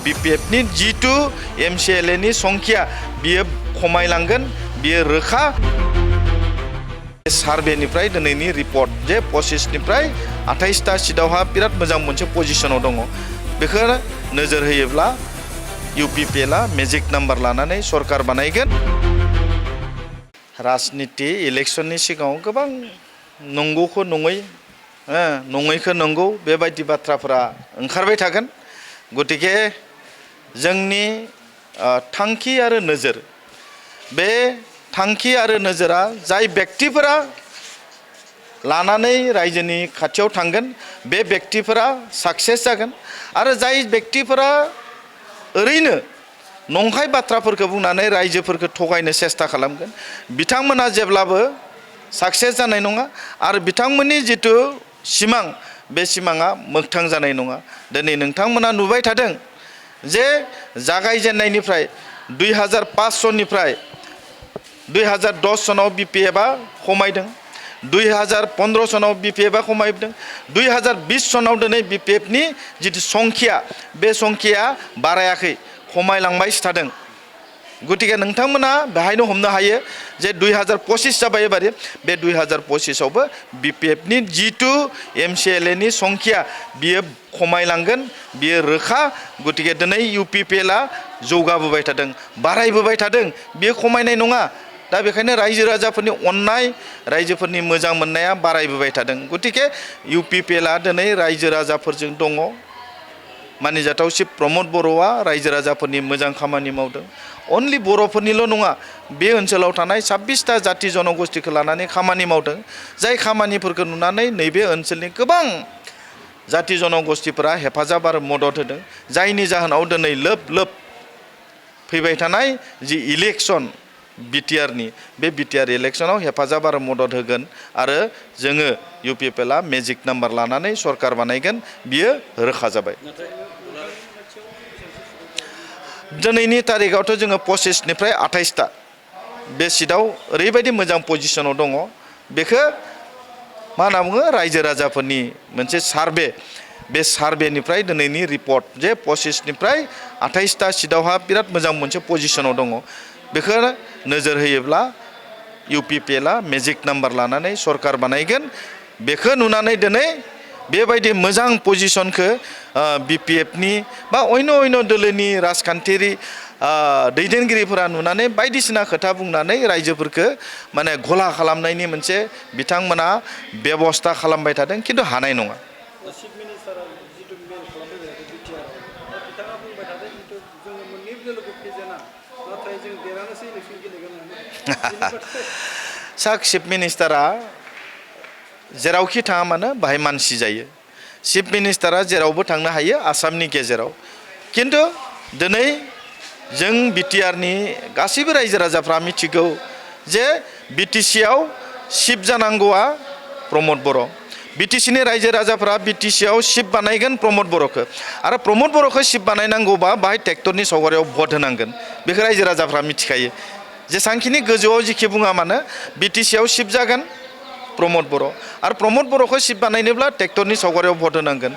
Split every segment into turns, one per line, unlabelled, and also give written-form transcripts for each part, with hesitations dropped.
BPF नि जितु MCLA नि संख्या बियो खमायलांगोन बियो रोखा सार्भेनिफ्राय दिनैनि रिपर्ट जे 25 निफ्राय 28 ता सिटआवहा बिराद मोजां मोनसे पजिशनाव दङ बेखौ नोजोर होयोब्ला UPPLआ मेजिक नाम्बार लानानै सरकार बानायगोन राजनीति इलेक्शननि सिगाङाव गोबां नंगौखौ नङै नङैखौ नंगौ बेबायदि बाथ्राफोरा ओंखारबाय थागोन गतिके जोंनि थांखि आरो नोजोर बे थांखि आरो नोजोरा जाय व्यक्तिफोरा लानानै रायजोनि खाथियाव थांगोन बे व्यक्तिफोरा साक्सेस जागोन आरो जाय व्यक्तिफोरा ओरैनो नंखाय बाथ्राफोरखौ बुंनानै रायजोफोरखौ थगायनो सेस्था खालामगोन बिथांमोना जेब्लाबो साक्सेस जानाय नङा आरो बिथांमोननि जितु सिमां बे सिमाङा मोगथां जानाय नङा दिनै नोंथांमोना नुबाय थादों जे जागायजेननायनिफ्राय 2005 सननिफ्राय 2010 सनाव BPFआ खमायदों 2015 सनाव BPFआ खमायदों 2020 सनाव दिनै BPFनि जितु संख्या बे संख्याया बारायाखै खमायलांबाय थादों गतिके नोंथांमोना बेहायनो हमनो हायो जे 2025 जाबाय एबार बे 2025 आवबो BPFनि जितु MCLA नि संख्या बियो खमायलांगोन बियो रोखा गतिके दिनै UPPLआ जौगाबोबाय थादों बारायबोबाय थादों बियो खमायनाय नङा दा बेखायनो रायजो राजाफोरनि अननाय रायजोफोरनि मोजां मोननाया बारायबोबाय थादों गतिके UPPLआ दिनै रायजो राजाफोरजों दङ मानिजाथाव शिव प्रमद बर'आ रायजो राजाफोरनि मोजां खामानि मावदों अनलि बर'फोरनिल' नङा बे ओनसोलाव थानाय 26 ता जाति जनगोष्ठीखौ लानानै खामानि मावदों जाय खामानिफोरखौ नुनानै नैबे ओनसोलनि गोबां जाति जनगोष्ठीफोरा हेफाजाब आरो मदद होदों जायनि जाहोनाव दिनै लोब लोब फैबाय थानाय जि इलेक्शन BTR नि बे BTR इलेक्शनाव हेफाजाब आरो मदद होगोन आरो जोङो UPPLआ मेजिक नाम्बार लानानै सरकार बानायगोन बियो रोखा जाबाय दिनैनि तारिखआवथ' जोङो 25 निफ्राय 28 ता बे सिटआव ओरैबायदि मोजां पजिशनाव दङ बेखौ मा होनना बुङो रायजो राजाफोरनि मोनसे सार्भे बे सार्भेनिफ्राय दिनैनि रिपर्ट जे 25 निफ्राय 28 ता सिटआवहा बिराद मोजां मोनसे पजिशनाव दङ बेखौ नोजोर होयोब्ला UPPLआ मेजिक नाम्बार लानानै सरकार बानायगोन बेखौ नुनानै दिनै बेबायदि मोजां पजिशनखौ BPFनि बा अन्य दोलोनि राजखान्थियारि दैदेनगिरिफोरा नुनानै बायदिसिना खोथा बुंनानै रायजोफोरखौ माने गला खालामनायनि मोनसे बिथांमोना बेबस्था खालामबाय थादों खिन्थु हानाय नङा सा चिफ मिनिस्टारा जेरावखि थाङा मानो बाहाय मानसि जायो चिफ मिनिस्टारा जेरावबो थांनो हायो आसामनि गेजेराव खिन्थु दिनै जों BTR नि गासैबो रायजो राजाफ्रा मिथिगौ जे BTC आव चिफ जानांगौआ प्रमद बर' BTC नि रायजो राजाफ्रा BTC आव चिफ बानायगोन प्रमद बर'खौ आरो प्रमद बर'खौ चिफ बानायनांगौबा बाहाय ट्रेक्टरनि सावगारियाव भट होनांगोन बेखौ रायजो राजाफ्रा मिथिखायो जेसांखिनि गोजौआव जिखि बुङा मानो BTC आव चिफ जागोन प्रमद बर' आरो प्रमद बर'खौ चिफ बानायनोब्ला ट्रेक्टरनि सावगारियाव भट होनांगोन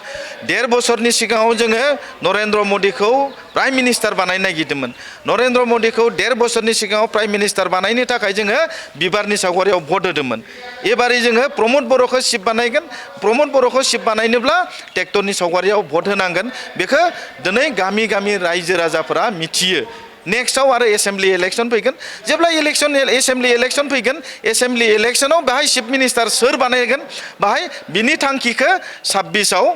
1.5 बोसोरनि सिगाङाव जोङो नरेन्द्र मदिखौ प्राइम मिनिस्टार बानायनो नागिरदोंमोन नरेन्द्र मदिखौ 1.5 बोसोरनि सिगाङाव प्राइम मिनिस्टार बानायनो थाखाय जोङो बिबारनि सावगारियाव भट होदोंमोन एबारै जोङो प्रमद बर'खौ चिफ बानायगोन प्रमद बर'खौ चिफ बानायनोब्ला ट्रेक्टरनि सावगारियाव भट होनांगोन बेखौ दिनै गामि गामि रायजो राजाफोरा मिथियो नेक्स्टआव आरो एसेम्बलि इलेक्शन फैगोन जेब्ला एसेम्बलि इलेक्शन फैगोन एसेम्बलि इलेक्शनाव बेहाय चिफ मिनिस्टार सोर बानायगोन बाहाय बिनि थांखिखौ 26 आव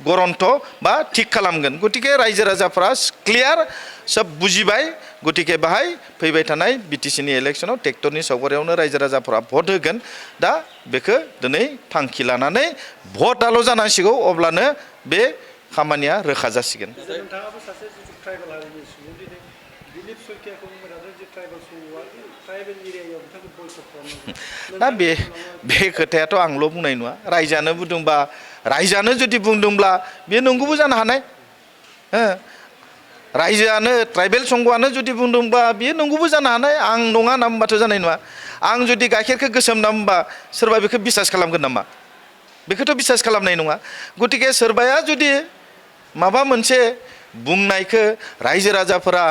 गरन्थ बा थिक खालामगोन गतिके रायजो राजाफ्रा क्लियार सब बुजिबाय गतिके बाहाय फैबाय थानाय BTC नि इलेक्शनाव ट्रेक्टरनि सावगारियावनो रायजो राजाफ्रा भट होगोन दा बेखौ दिनै थांखि लानानै भटआल' जानांसिगौ अब्लानो बे खामानिया रोखा जासिगोन दा बे खोथायाथ' आंल' बुंनाय नङा रायजानो बुंदोंबा रायजानो जुदि बुंदोंब्ला बे नंगौबो जानो हानाय रायजोआनो ट्राइबेल संघआनो जुदि बुंदोंबा बे नंगौबो जानो हानाय आं नङा होनना बुंबाथ' जानाय नङा आं जुदि गाइखेरखौ गोसोम होनना बुंबा सोरबा बेखौ बिसास खालामगोन नामा बेखौथ' बिसास खालामनाय नङा गतिके सोरबाया जुदि माबा मोनसे बुंनायखौ रायजो राजाफोरा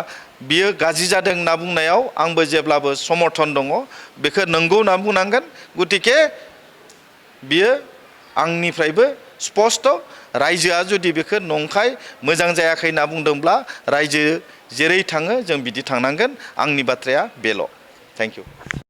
बियो गाज्रि जादों होनना बुंनायाव आंबो जेब्लाबो समर्थन दङ बेखौ नंगौ होनना बुंनांगोन गतिके बियो आंनिफ्रायबो स्पष्ट रायजोआ जुदि बेखौ नंखाय मोजां जायाखै होनना बुंदोंब्ला रायजो जेरै थाङो जों बिदि थांनांगोन आंनि बाथ्राया बेल' थेंक इउ